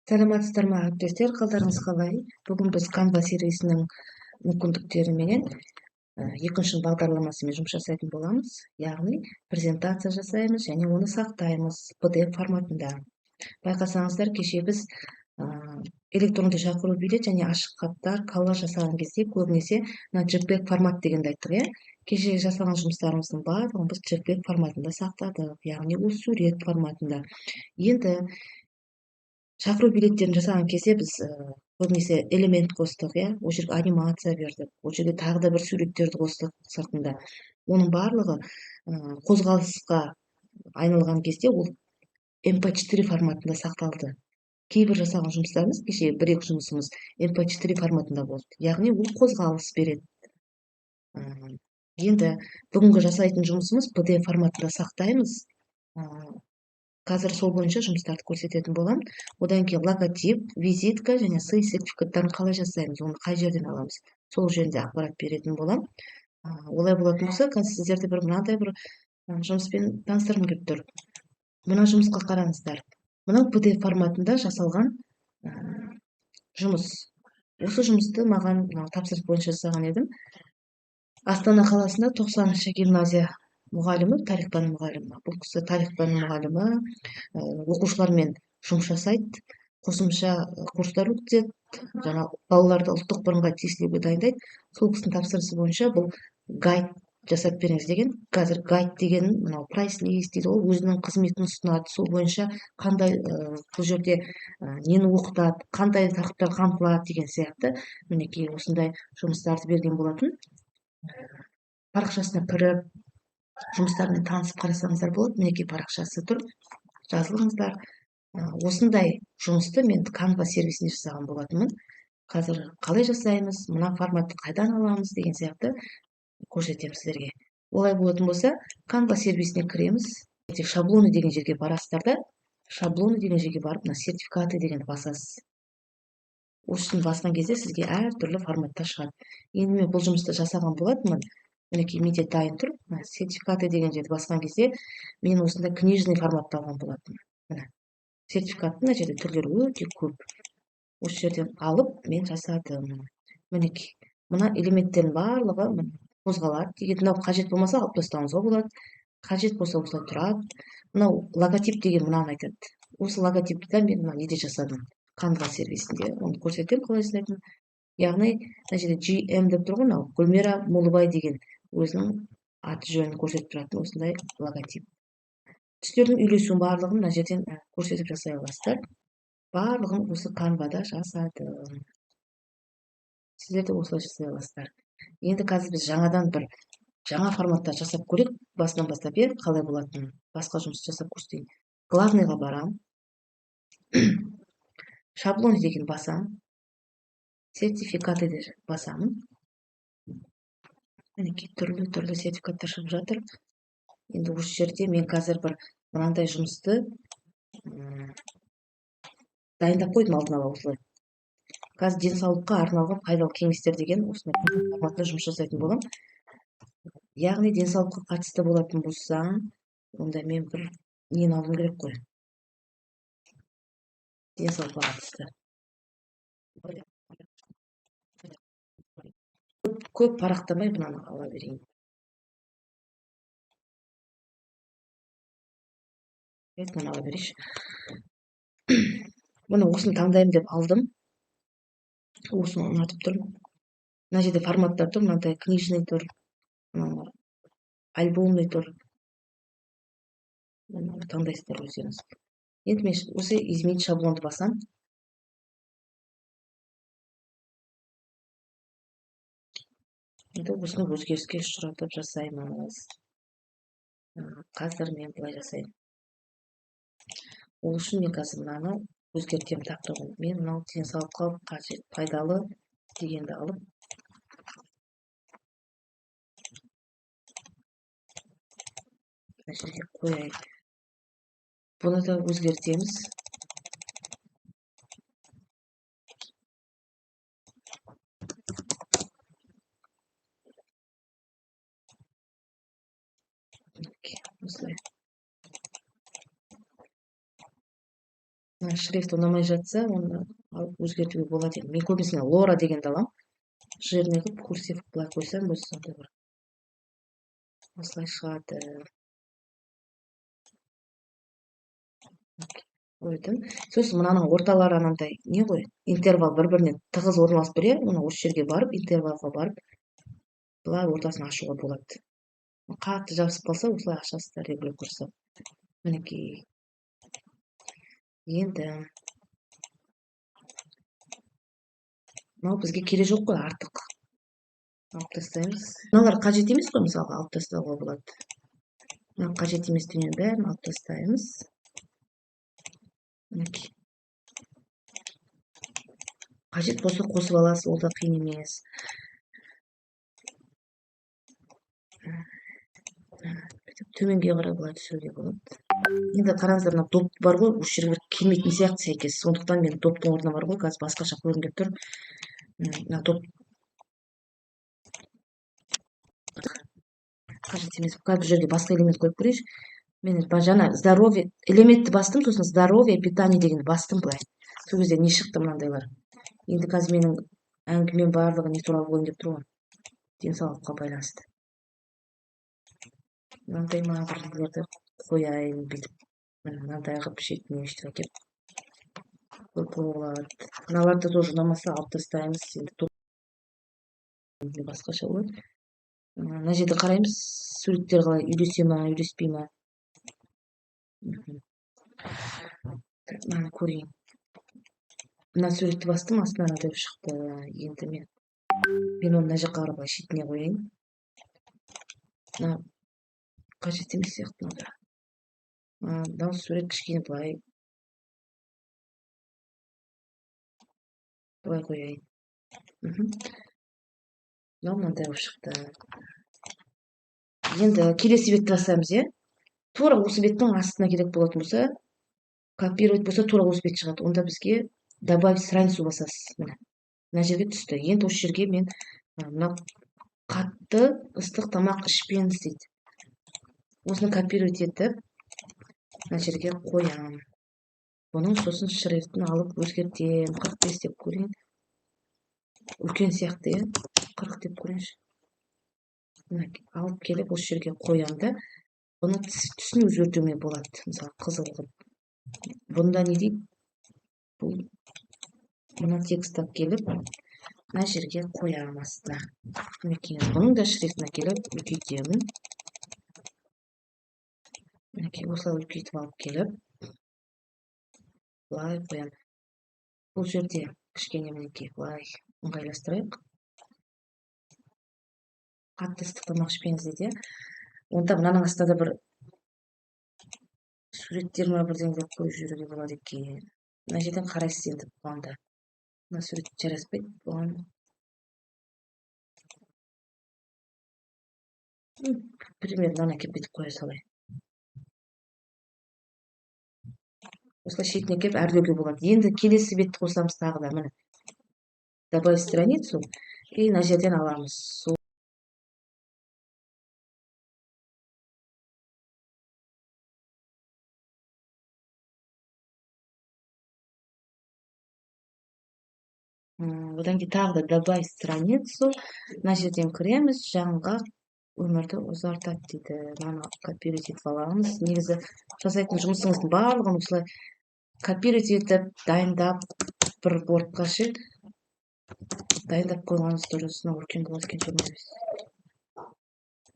Саламатсыздар ма, әріптестер, қалдарыңыз қалай? Бүгін біз Canva сервисінің мүмкіндіктеріменен екінші бағдарламасымен жұмыс жасайтын боламыз. Яғни презентация жасаймыз және оны сақтаймыз PDF форматында. Байқасаңыздар, кеше біз электронды шақыру билет және ашық хаттар, коллаж жасаған кезде көбінесе мына JPEG формат дегенді айттық, иә? Кеше жасаған жұмыстарымыздың барлығын біз JPEG форматында сақтадық, яғни ол сурет форматында. Енді шақыру билеттерін жасаған кезде біз көбінесе элемент қостық, иә? Ол жерге анимация бердік, ол жерге тағы да бір суреттерді қостық сыртында. Оның барлығы қозғалысқа айналған кезде ол MP4 форматында сақталды. Кейбір жасаған жұмыстарымыз, кеше бір-екі жұмысымыз MP4 форматында болды. Яғни ол қозғалыс береді. Енді бүгінгі жасайтын жұмысымыз PDF форматында сақтаймыз. Қазір сол бойынша жұмыстарды көрсететін боламын. Одан кейін логотип, визитка және сый сертификаттарын қалай жасаймыз, оны қай жерден аламыз, сол жөнінде ақпарат беретін боламын. Олай болатын болса, қазір сіздерді бір мынандай бір жұмыспен таныстырғым келіп тұр. Мына жұмысқа қараңыздар. Мынау PDF форматында жасалған жұмыс. Осы жұмысты маған мынау тапсырыс бойынша жасаған едім. Астана қаласында 90-шы гимназия мұғалімі, тарих пәні мұғалімі. Бұл кісі тарих пәні мұғалімі, оқушылармен жұмыс жасайды, қосымша курстар өткізеді, жаңа балаларды ұлттық бірыңғай тестілеуге дайындайды. Сол кісінің тапсырысы бойынша бұл гайд жасап беріңіз деген. Қазір гайд деген мынау прайс-лист дейді ғой, өзінің қызметін ұсынады. Сол бойынша қандай бұл жерде нені оқытады, қандай тақырыптар қамтылады деген сияқты мінекей осындай жұмыстарды берген болатын. Парақшасына кіріп жұмыстармен танысып қарасаңыздар болады. Мінекей парақшасы тұр, жазылыңыздар. Осындай жұмысты мен Canva сервисінде жасаған болатынмын. Қазір қалай жасаймыз, мына форматты қайдан аламыз деген сияқты көрсетемін сіздерге. Олай болатын болса, Canva сервисіне кіреміз. Шаблоны деген жерге барасыздар да, шаблоны деген жерге барып, мына сертификаты дегенді басасыз. Осыны басқан кезде сізге әртүрлі форматта шығады. Енді мен бұл жұмысты жасаған болатынмын. Мінекей менде дайын тұр. Мына сертификаты деген жерді басқан кезде мен осындай книжный форматта алған болатынмын. Міне сертификаттың мына жерде түрлері өте көп. Осы жерден алып мен жасадым. Мінекей мына элементтердің барлығы міне қозғалады. Егер мынау қажет болмаса алып тастауыңызға болады. Қажет болса осылай тұрады. Мынау логотип деген мынаны айтады. Осы логотипті де мен мына неде жасадым? Canva сервисінде. Оны көрсетемін қалай жасайтынын. Яғни мына жерде GM деп тұр ғой, мынау Гүлмира Молыбай деген өзінің аты жөнін көрсетіп тұратын осындай логотип. Түстердің үйлесуін барлығын мына жерден көрсетіп жасай аласыздар. Барлығын осы Canva'да жасадым. Сіздер де осылай жасай аласыздар. Енді қазір біз жаңадан бір жаңа форматта жасап көрейік, басынан бастап, иә, қалай болатынын. Басқа жұмыс жасап көрсетейін. Главныйға барам. Шаблон деген басам. Сертификаты деп басамын. Мінекей түрлі-түрлі сертификаттар шығып жатыр. Енді осы жерде мен қазір бір мынандай жұмысты дайындап қойдым алдын ала осылай. Қазір денсаулыққа арналған пайдалы кеңестер деген осындай форматта жұмыс жасайтын боламын. Яғни денсаулыққа қатысты болатын болса, онда мен бір нені алуым керек қой. Денсаулыққа қатысты. Көп парақтамай мынаны ала берейін. Мынаны ала берейінші. Міне осыны таңдаймын деп алдым. Осыны ұнатып тұрмын. Мына жерде форматтар тұр, мынандай книжный тұр, альбомный тұр. Мынаны таңдайсыздар өздеріңіз. Енді мен осы изменить шаблонды басам. Енді осыны өзгеріске ұшыратып жасаймыз. Қазір мен былай жасаймын. Ол үшін мен қазір мынаны өзгертемін тақырыбын. Мен мынау денсаулыққа қажет, пайдалы дегенді алып мына жерге қояйын. Бұны да өзгертеміз. Осылай. Шрифт ұнамай жатса, оны алып өзгертуге болады енді. Мен көбінесе Лора дегенді аламын. Жирный қылып, курсив былай қойсам, өзі сондай бір осылай шығады. Қойдым. Сосын мынаның орталары анандай не ғой, интервал бір-біріне тығыз орналасып тұр, иә? Оны осы жерге барып, интервалға барып, былай ортасын ашуға болады. Қатты жабысып қалса, осылай ашасыздар, регулировка жасап. Мінекей. Енді мынау бізге керек жоқ қой, артық. Алып тастаймыз. Мыналар қажет емес қой, мысалға, алып тастауға болады. Мына қажет емес дүниенің бәрін алып тастаймыз. Мінекей. Қажет болса қосып аласыз, ол да қиын емес. Бүйтіп төменге қарай былай түсіруге болады. Енді қараңыздар, мына доп бар ғой, осы жерге бір келмейтін сияқты сәйкес. Сондықтан мен доптың орнына бар ғой, қазір басқаша қойғым келіп тұр. Мына доп қажет емес. Қазір бұл жерге басқа элемент қойып көрейінші. Мен жаңа здоровье элементті бастым, сосын здоровье, питание дегенді бастым былай. Сол кезде не шықты мынандайлар. Енді қазір менің әңгімем барлығы не туралы болайын деп тұр ғой. Денсаулыққа байланысты. Мынандай ма бірдеңелерді қояйын бүйтіп. Міне мынандай қылып шетіне өйстіп әкеп қойып болады. Мыналарды тоже ұнамаса алып тастаймыз. Енді басқаша болады. Мына жерде қараймыз, суреттер қалай үйлесе ма, үйлеспей ма. Мынаны көрейін. Мына суретті бастым, астынан мынандай болып шықты. Енді мен оны мына жаққа қарай былай шетіне қояйын. Мына қажет емес сияқты мынада. Мынау сурет кішкене былай былай қояйын. Мынау мынандай болып шықты. Енді келесі бетті басамыз, иә? Тура осы беттің астына керек болатын болса, копировать болса, тура осы бет шығады. Онда бізге добавить страницу басасыз. Міне. Мына жерге түсті. Енді осы жерге мен мына қатты ыстық тамақ ішпеңіз дейді. Осыны копировать етіп мына жерге қоямын. Бұның сосын шрифтін алып өзгертемін. 45 деп көрейін. Үлкен сияқты, иә? 40 деп көрейінші. Мына алып келіп осы жерге қоямын да, бұның түсін өзгертуіме болады. Мысалы, қызыл қылып. Бұнда не дейді? Бұл мына текст алып келіп мына жерге қоямын астына. Мінекей, бұның да шрифтін әкеліп үлкейтемін. Мінекей, осылай үлкейтіп алып келіп былай қоямын. Бұл жерде кішкене мінекей былай ыңғайластырайық. Қатты ыстық тамақ ішпеңіз дейді. Онда мынаның астына да бір суреттер ма бірдеңелер қойып жіберуге болады екен. Мына жерден қарайсыз енді бұған да. Мына сурет жараспайды бұған. Примерно мынаны әкеліп бүйтіп қоя салайын. Осылай шетіне келіп әрлеуге болады. Енді келесі бетті қосамыз тағы да. Міне. Добавить страницу. И мына жерден аламыз. Одан кейін тағы да добавить страницу. Мына жерден кіреміз. Жаңғақ өмірді ұзартады дейді. Мынаны копировать етіп аламыз. Негізі жасайтын жұмысыңыздың барлығын осылай копировать етіп, дайындап, бір Word-қа ше дайындап қойғаныңыз дұрыс. Мынау үлкен болады екен, 25.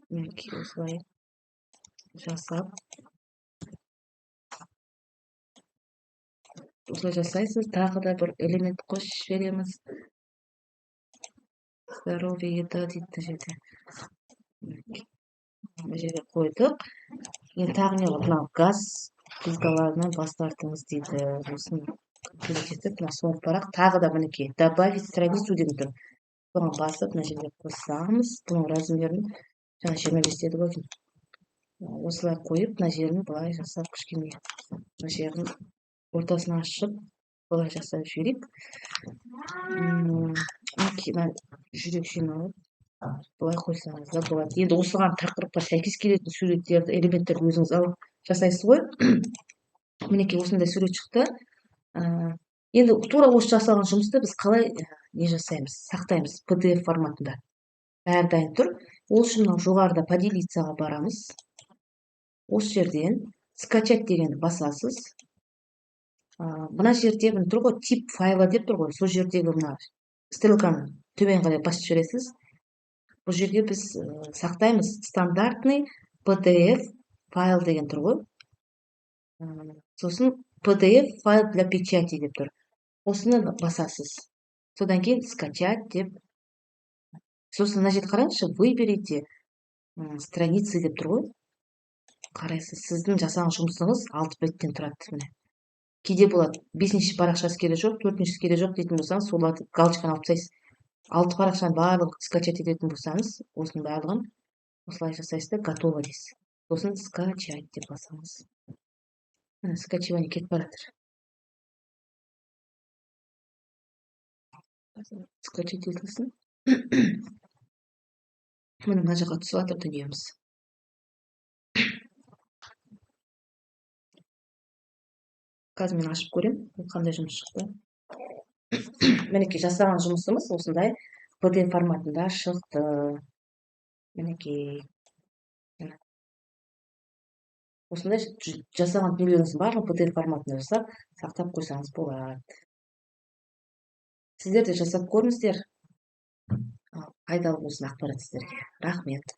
Мінекей осылай жасап, осылай жасайсыз. Тағы да бір элемент қосып жібереміз. Здоровье, еда дейді мына жерде. Мына жерге қойдық. Енді тағы не бар? Мынау газ плиталарынан бас тартыңыз дейді. Осыны копировать етіп, мына соңғы парақ тағы да мінекей добавить страницу деген тұр. Соған басып мына жерге қосамыз. Бұның размерін жаңа 25 деді ғой деймін. Осылай қойып, мына жерін былай жасап, кішкене мына жерін ортасын ашып былай жасап жіберейік. Мінекей мына жүрекшені алып былай қойсаңыз да болады. Енді осыған тақырыпқа сәйкес келетін суреттерді, элементтерді өзіңіз алып жасайсыз ғой. Мінекей осындай сурет шықты. Енді тура осы жасалған жұмысты біз қалай не жасаймыз, сақтаймыз PDF форматында. Бәрі дайын тұр. Ол үшін мынау жоғарыда поделиться-ға барамыз. Осы жерден скачать дегенді басасыз. Мына жерде міне тұр ғой, тип файла деп тұр ғой, сол жердегі мына стрелканы төмен қарай басып жібересіз. Бұл жерге біз сақтаймыз стандартный PDF файл деген тұр ғой. Сосын PDF файл для печати деп тұр. Осыны басасыз. Содан кейін скачать деп. Сосын мына жерде қараңызшы, выберите страницы деп тұр ғой. Қарайсыз, сіздің жасаған жұмысыңыз 6 беттен тұрады. Міне. Кейде болады, 5-ші парақшасы керек жоқ, 4-шісі керек жоқ дейтін болсаңыз, соларды галочканы алып тастайсыз. 6 парақшаның барлығын скачать ететін болсаңыз, осының барлығын осылай жасайсыз да, готово дейсіз. Сосын скачать деп басамыз. Міне, скачивание кетіп бара жатыр. Скачать етілсін. Міне, мына жаққа түсіп жатыр дүниеміз. Қазір мен ашып көрем, қандай жұмыс шықты. Мінекей, жасаған жұмысымыз осындай PDF форматында шықты. Мінекей. Осындай жасаған дүниелеріңіздің барлығын PDF форматында жасап, сақтап қойсаңыз болады. Сіздер де жасап көріңіздер. Пайдалы болсын ақпарат сіздерге. Рахмет.